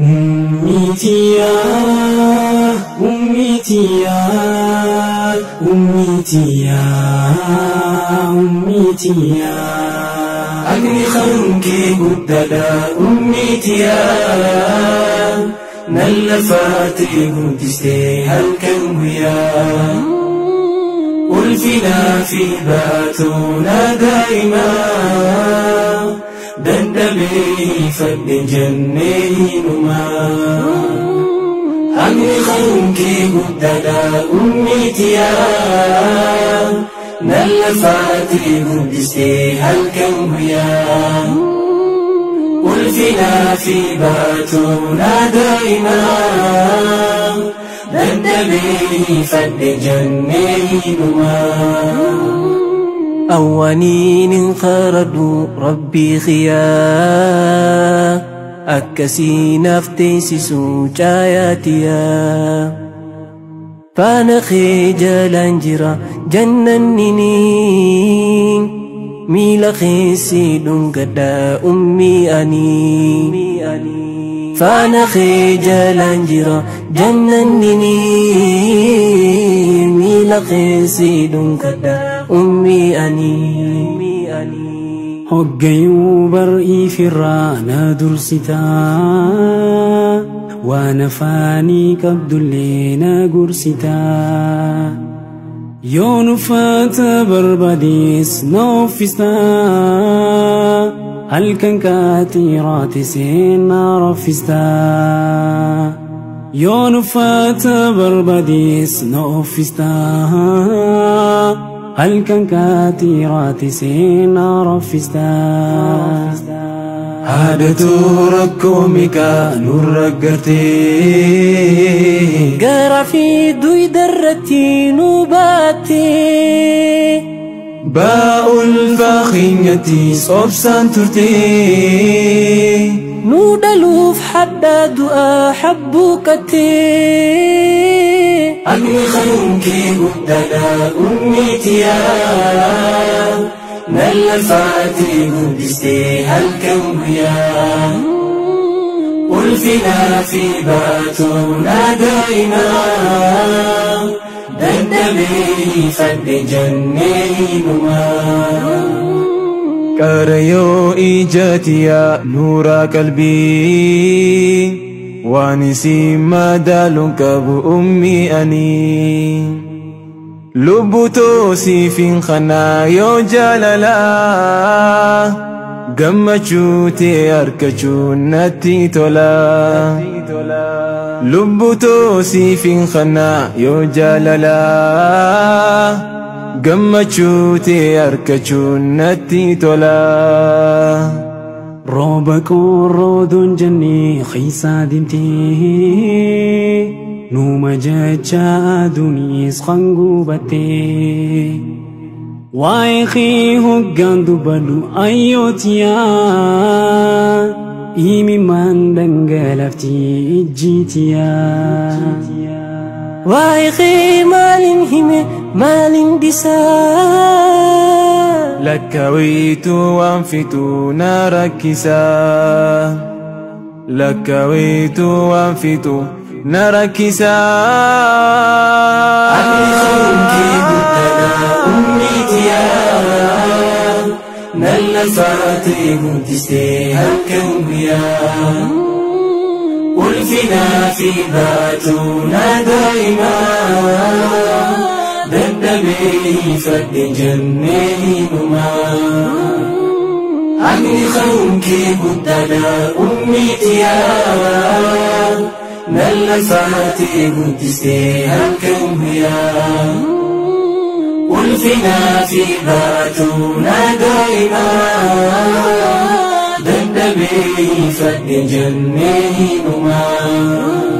Ummitiya, ummitiya, ummitiya, ummitiya. Agni khanki guddada ummitiya. Nallafaati guddiste halkan guyyaa. Ulfinaa fi baatuuna daa'imaa. Dandabee fadhe jennee hinumaa. Haqni khankee guddaadha ummitiyaa. Nallafaati guddistee halkan guyyaa. Ulfinaa fi baatuuna daa'imaa. Dandabee fadhe jennee hinumaa. أوانين خردوا ربي خيا أكسي نفتيسسو جاياتيا فانا خجل انجرا جننني ميلا خيسي دنقدا أمي أني فانا خجل انجرا جننني ميلا خيسي دنقدا أمي أني Hoggayyuu bar'ii firraa na dursitaa waan afaanii qabdullee na gorsitaa yoon uffata barbaadees na uffistaa halkan qaxiraatisee na raffistaa yoon uffata barbaadees na uffistaa halkan kaatiraati na raffistaa. Haadhatu rakkoo meeqa nurra gartee. Garaa fi duydarratti nu baattee. Baa ulfaa keenyattis obsaan turtee. Nu dhaluuf hadhaa du'aa habbuuqattee. Haqni khankee guddaadha ummitiyaa. Nallafaati guddistee halkan guyyaa. Ulfinaa fi baatuuna daa'imaa. Dandabee fadhe jennee hinumaa. Qarayoo ijatiyaa nuura qalbii. Waan isin madaaluun qabu ummi ani. Lubbuu toosiifin kanaa yoo jaalalaa. Gammachuu ta'e argachuun natti tola. Lubbuu toosiifin kanaa yoo jaalalaa. Gammachuu ta'e argachuun natti tola. Rooba qorrooduun jennee keessa deemtee numa jecha aduunis kan gubattee waa'ee kee hoggaan dubbadhu ayyootiyaa imimmaan dhangalafti ijjiitiyaa. Waa'ee kee maalin hime maalin dhisaa. Lakkaawwitu waan fitu na rakkisaa. Lakkaawwitu waan fitu na rakkisaa. Haqni khankee guddaadha ummitiyaa. Nallafaati guddistee halkan guyyaa. Ulfinaa fi baatuuna daa'imaa. Dandabee fadhe jennee hinumaa. Haqni khankee guddaadha ummitiyaa. Nallafaati guddistee halkan guyyaa. Ulfinaa fi baatuuna daa'imaa. Dandabee fadhe jennee hinumaa.